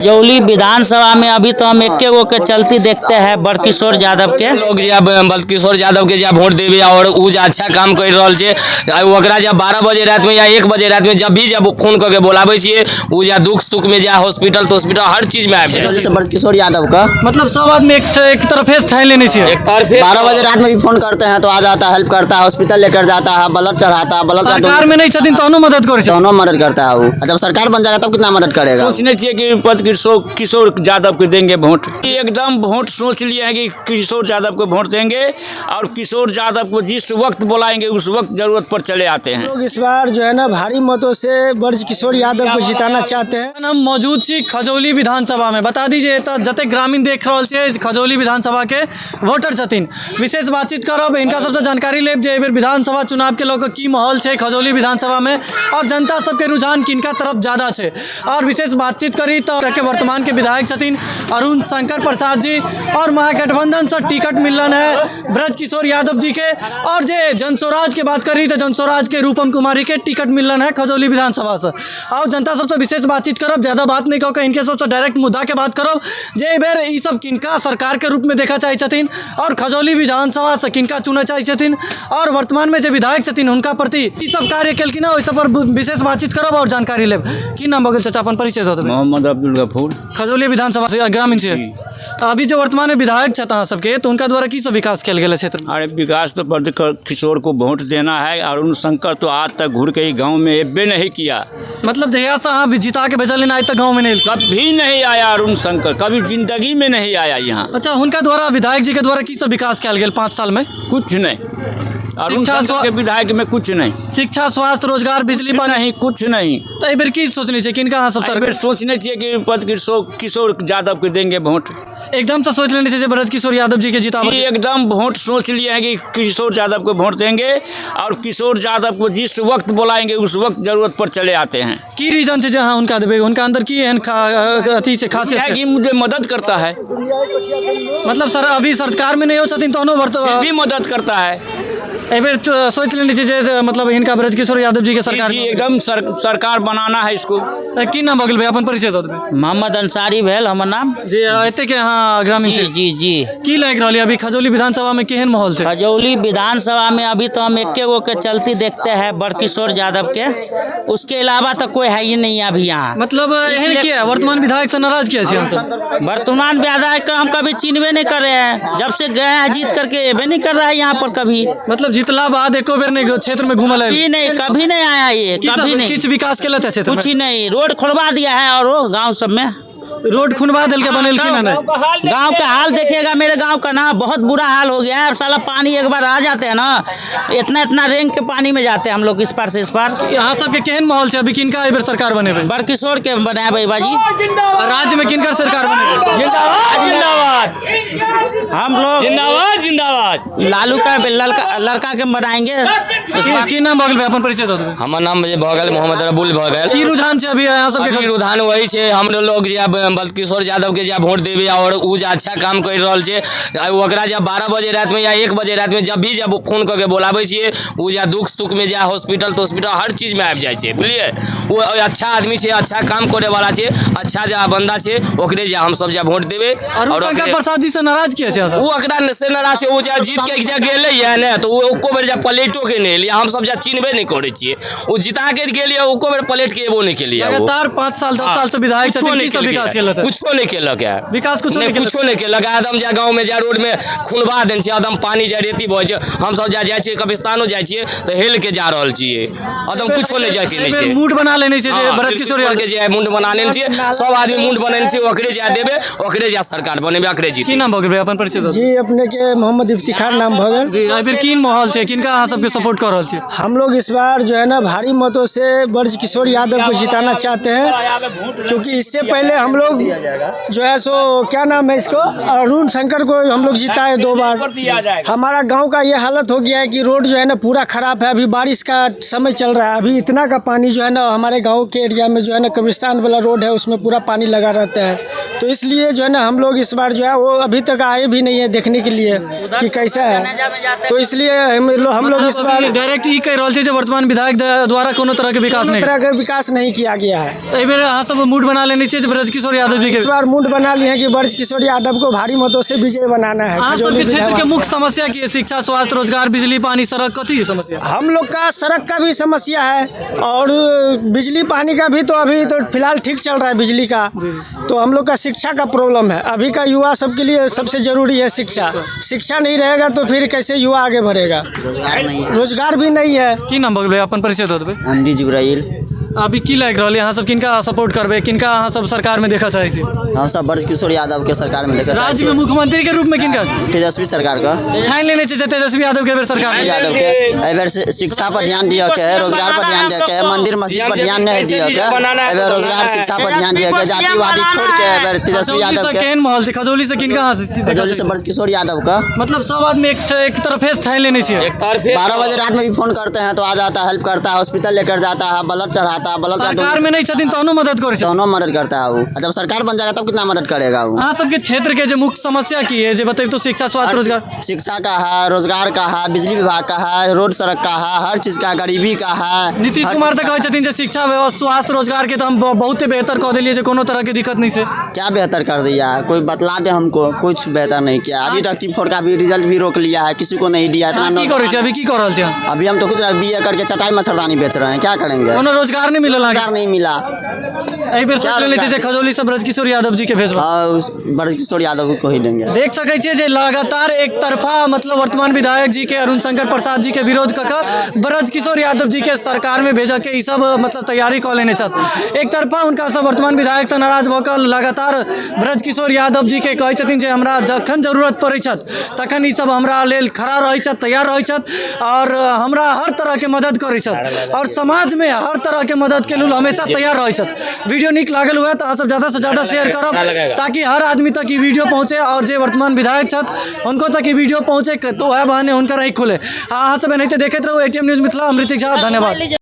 खजौली विधानसभा में अभी तो हम एक गो के चलती देखते हैं, बरकिशोर यादव के। लोग जे बलकिशोर यादव के जे वोट देवे और उ जे अच्छा काम कर रहल छै, आ ओकरा जे 12 बजे रात में या 1 बजे रात में जब भी जब फोन करके बोलाबै छियै, उ जे दुख सुख में जे हॉस्पिटल तो हॉस्पिटल हर चीज में आबि जाइ छै। बरकिशोर यादव का मतलब सब आदमी एक तरफे ठानि लेने छियै। एक तरफे। 12 बजे रात में भी फोन करते हैं तो आ जाता है, हेल्प करता है, हॉस्पिटल लेकर जाता है, ब्लड चढ़ाता है, ब्लड का सरकार में नहीं छथिन तहनो मदद करै छै। दोनों मदद करता है वो। जब सरकार बन जाएगा तब कितना मदद करेगा। सोचने चाहिए कि पद किशोर यादव को देंगे वोट। एकदम वोट सोच लिए हैं कि किशोर यादव को वोट देंगे और किशोर यादव को जिस वक्त बुलाएंगे उस वक्त जरूरत पर चले आते हैं। लोग इस बार जो है ना भारी मतों से ब्रज किशोर यादव को जिताना चाहते हैं। हम मौजूद छी खजौली विधानसभा में। बता दीजिए एतऽ जतेक ग्रामीण देख रहल छियै खजौली विधानसभा के वोटर छथिन। विशेष बातचीत करब, हिनका सबसँ जानकारी लेब जे एहिबेर विधानसभा चुनाव के लऽ कऽ की माहौल छै खजौली विधानसभा में और जनता सबके रुझान किनका तरफ ज्यादा छै। और विशेष बातचीत करी तऽ के वर्तमान के विधायक छथिन अरुण शंकर प्रसाद जी और महागठबंधन से टिकट मिलल है ब्रज किशोर यादव जी के। और जे जनस्वराज के बात करी तऽ जनस्वराज के रूपम कुमारी के टिकट मिलल है खजौली विधानसभा से। और जनता सबसे विशेष बातचीत करब, ज़्यादा बात नहीं कऽ के इनके सबसे डायरेक्ट मुद्दा के बात करब जे एहिबेर ई सब किनका सरकार के रूप में देखा चाहै छथिन और खजौली विधानसभा से किनका चुनऽ चाहै छथिन और वर्तमान में जे विधायक छथिन हुनका प्रति ई सब कार्य केलखिन हँ, ओहि सब पर विशेष बातचीत करब और जानकारी लेब। की नाम भऽ गेल चाचा, अपन परिचय दऽ देबै। मोहम्मद अब्दुल गफूर। खजौली विधानसभा से ग्रामीण छियै। अभी जो वर्तमान में विधायक छथि अहाँ सबके, तो उनका द्वारा की सब विकास कयल गेल है क्षेत्र में? अरे विकास तो ब्रज किशोर को वोट देना है। अरुण शंकर तो आज तक घूर के ही गांव में एबे नहीं किया। मतलब जहिया से अहाँ जिता के भेजलिन आइ तक गाँव में नहीं एलखिन? कभी नहीं आया अरुण शंकर, कभी जिंदगी में नहीं आया यहाँ। अच्छा, हुनका द्वारा विधायक जी के द्वारा की सब विकास कयल गेल 5 साल में? कुछ नहीं। अरुण शिक्षा शंकर स्वा- के विधायक में कुछ नहीं। शिक्षा, स्वास्थ्य, रोजगार, बिजली, पानी? नहीं, कुछ नहीं। तऽ एहिबेर की सोचने छियै किनका अहाँ सब एहि सरकार? बेर सोचने छियै कि पद किशोर यादव के देंगे वोट। एकदम से सोच लेने छियै जे ब्रज किशोर यादव जी के जिताबऽ। ये एकदम वोट सोच लिए हैं कि किशोर यादव को वोट देंगे और किशोर यादव को जिस वक्त बुलाएंगे उस वक्त जरूरत पर चले आते हैं। की रीजन छै जे अहाँ हुनका देबै? हुनका अंदर की एहन अथी छै, खासियत है छै? कि मुझे मदद करता है। मतलब सर अभी सरकार में नहीं हो छथिन तहनो फिर भी मदद करता है। एहिबेर तो सोच लेने छियै जे मतलब हिनका ब्रज किशोर यादव जी के सरकार जी एकदम सरकार बनाना है इसको। की नाम भऽ गेल भाई, अपन परिचय दऽ देबै। मोहम्मद अंसारी भेल हमर नाम। जी, एते के अहाँ ग्रामीण जी छी? जी जी। की लागि रहल है अभी खजौली विधानसभा में केहन माहौल छै? खजौली विधानसभा में अभी तो हम एक गो के चलती देखते हैं, बरकिशोर यादव के। उसके अलावा तो कोई है ही नहीं अभी यहाँ। मतलब एहन किया वर्तमान विधायक से नाराज किया छी हमसब? वर्तमान विधायक का हम कभी चिन्हबे नहीं कर रहे हैं, जब से गए हैं जीत करके एबे नहीं कर रहा है यहाँ पर कभी। मतलब जीतला बाद एको बेर नहीं क्षेत्र में घूमल है? कभी नहीं, कभी नहीं आया ये, कभी नहीं। किछु विकास केलथि है क्षेत्र कुछ में? ही नहीं, रोड खोलवा दिया है और वो गाँव सब में रोड खुनवा देलके, बनेलखिन है नहीं? गांव का हाल देखिएगा, मेरे गांव का ना बहुत बुरा हाल हो गया है। अब साला पानी एक बार आ जाते हैं ना, इतना इतना रेंग के पानी में जाते हैं हम लोग इस पार से इस पार। यहाँ सबके केहन माहौल छै अभी, किनका एहि बेर सरकार बनेबै? बरकिशोर के बनाए बाजी। राज्य में किनका सरकार बनेबै? जिंदाबाद जिंदाबाद हम लोग जिंदाबाद जिंदाबाद। लालू का लड़का के बनाएंगे। की नाम भऽ गेल भाई, अपन परिचय दऽ देबै। हमर नाम जे भऽ गेल मोहम्मद रबुल भऽ गेल। की रुझान छै अभी अहाँ सबके? अभी रुझान वही छै, हम लोग जे बलकिशोर यादव के जे वोट देवे और उ जे अच्छा काम कर रहल छै, आ ओकरा जे 12 बजे रात में या 1 बजे रात में जब भी जब फोन करके बोलाबै छियै, उ जे दुख सुख में जे हॉस्पिटल तो हॉस्पिटल हर चीज में आबि जाइ छै, बुझलियै। ओ अच्छा आदमी छै, अच्छा काम करे वाला छै, अच्छा जे बंदा छै, ओकरे जे हमसब जे वोट देबै। अरुण और शंकर ओकरे- प्रसाद जी से नाराज किया छै अहाँ सब? ओ ओकरा से नाराज छै, ओ जे जीत के जे गेलै या ने तऽ ओ एको बेर जे पलेटो के नहि एलै, हमसब जे चिन्हबे नहि करै छियै। ओ जिता के गेलियै, एको बेर पलेट के एबो नहि केलियै ओ। लगातार 5 साल 10 साल से विधायक कुछो छथिन, नहि की सब केलकै। विकास केलथि है? कुछो नहि केलक है। विकास कुछो नहि केलक? कुछो नहि केलक। एकदम जे गाँव में जे रोड में खुनबा देने छै, एकदम पानी जे रेती बहै छै, हमसब जे जाइ छियै कब्रिस्तानो जाइ छियै तऽ हेल के जा रहल छियै, एकदम कुछो नहि जाय के नहि एहिबेर छै। मूड बना लेने छै जे हाँ, ब्रज किशोर के जे मुंड बना लेने छियै, सब आदमी मुंड बनेने छियै, ओकरे जा देबै, ओकरे जा सरकार बनेबै, ओकरे की जीतबै। नाम भऽ गेल भाई, अपन परिचय दऽ देबै। जी, अपने के मोहम्मद इफ्तिखार नाम भऽ गेल। जी, एहिबेर की माहौल छै, किनका अहाँ सबके सपोर्ट कऽ रहल छियै? हम लोग इस बार जो है ना भारी मतों से ब्रज किशोर यादव को जिताना चाहते हैं, क्योंकि इससे पहले हम लोग जो है सो क्या नाम है इसको, अरुण शंकर को हम लोग जिताए 2 बार। हमारा गांव का ये हालत हो गया है कि रोड जो है ना पूरा ख़राब है। अभी बारिश का समय चल रहा है, अभी इतना का पानी जो है ना हमारे गांव के एरिया में जो है ना कब्रिस्तान वाला रोड है उसमें पूरा पानी लगा रहता है। तो इसलिए जो है ना हम लोग इस बार जो है वो अभी तक आए भी नहीं है देखने के लिए कि कैसा है, तो इसलिए हम लोग इस बार डायरेक्ट ई कहि रहल छी जे वर्तमान विधायक द्वारा कोनो तरह के विकास कोनो नहीं तरह का विकास नहीं किया गया है। एहि बेर अहाँ सब मूड बना लेने छियै जे ब्रज ब्रजकिशोर यादव जी के। इस बार मूड बना लिए हैं कि ब्रज किशोर यादव को भारी मतों से विजय बनाना है। अहाँ खजौली सबके क्षेत्र के विधानसभा। मुख्य समस्या की है? शिक्षा, स्वास्थ्य, रोजगार, बिजली, पानी, सड़क, कथी है समस्या? हम लोग का सड़क का भी समस्या है और बिजली पानी का भी, तो अभी तो फिलहाल ठीक चल रहा है बिजली का। तो हम लोग का शिक्षा का प्रॉब्लम है। अभी का युवा सबके लिए सबसे ज़रूरी है शिक्षा। शिक्षा नहीं रहेगा तो फिर कैसे युवा आगे बढ़ेगा? रोजगार नहीं है। रोजगार भी नहीं है। की नाम भऽ गेलै? अपन परिचय दऽ देबै। एम डी जिब्राइल। अभी की लागि रहल है? अहाँ सब किनका सपोर्ट करबै, किनका अहाँ सब सरकार में देखऽ चाहै छी? हम सब ब्रज किशोर यादव के सरकार में लेकर राज्य में मुख्यमंत्री के रूप में किनका? तेजस्वी सरकार का। ठानि लेने छै जे तेजस्वी यादव के बेर सरकार में। यादव के एहि बेर शिक्षा पर ध्यान दिअ के है, रोजगार पर ध्यान दिअ के है, मंदिर मस्जिद पर ध्यान नहीं दिअ के एहि बेर, रोजगार शिक्षा पर ध्यान दिअ के, जातिवादी छोड़ के एहि बेर तेजस्वी खजौली यादव से के। केहन माहौल छै? खजौली से किनका अहाँ देखऽ खजौली से चाहै छी? ब्रज किशोर यादव का। मतलब सब आदमी एक एक तरफे ठानि लेने छियै। 12 बजे रात में भी फोन करते हैं तो आ जाता है, हेल्प करता है, हॉस्पिटल लेकर जाता है, ब्लड चढ़ाता है, ब्लड का सरकार में नहीं छथिन तहनो मदद करै छै? दोनों मदद करता है वो। और जब सरकार बन जाएगा तब कितना मदद करेगा वो? अहाँ सबके क्षेत्र के जे मुख्य समस्या की है जे बतैब तो शिक्षा, स्वास्थ्य, रोजगार। शिक्षा का है, रोजगार का है, बिजली विभाग का है, रोड सड़क का है, हर चीज़ का, गरीबी का है। नीतीश कुमार तऽ कहै छथिन जे शिक्षा व्यवस्था, स्वास्थ्य, रोजगार के तऽ हम बहुते बेहतर कऽ देलियै, जे कोनो तरह के दिक्कत नहीं छै। क्या बेहतर कर दिया है? कोई बतला दे हमको। कुछ बेहतर नहीं किया अभी तक। फोर का भी रिजल्ट भी रोक लिया है, किसी को नहीं दिया इतना। अहाँ की करै छी अभी? की कऽ रहल छी अहाँ? अभी हम तो कुछ बी ए करके चटाई मच्छरदानी बेच रहे हैं, क्या करेंगे? कोनो रोजगार नहीं मिलल अहाँके? रोजगार नहीं मिला। एहि बेर सोच लेने छै जे खजौली से ब्रजकिशोर यादव जी के भेजब? हाँ, उस ब्रजकिशोर यादव को ही देंगे। देख सकै छियै जे लगातार एक तरफा मतलब वर्तमान विधायक जी के अरुण शंकर प्रसाद जी के विरोध कऽ कऽ ब्रजकिशोर यादव जी के सरकार में भेजऽ के ई सब मतलब तैयारी कऽ लेने छथि। एक तरफा हुनका सब वर्तमान विधायक से नाराज भऽ कऽ लगातार ब्रजकिशोर यादव जी के कहै छथिन जे हमरा जखन जरूरत पड़ै छथि तखन ई सब हमरा लेल खड़ा रहै छथि, तैयार रहै छथि और हमरा हर तरहके मदद करै छथि और समाजमे हर तरहके मददके लेल हमेशा तैयार रहै छथि। वीडियो नीक लागल हुए तऽ अहाँ सब ज़्यादा से ज़्यादा शेयर करब ताकि हर आदमी तक ई वीडियो पहुँचे और जे वर्तमान विधायक छथि हुनको तक ई वीडियो पहुँचे, तऽ वएह बहाने हुनकर आँखि खुले। आ अहाँ सब एनाहिते देखैत रहू एटीएम न्यूज़ मिथिला। अमृतिक झा, धन्यवाद।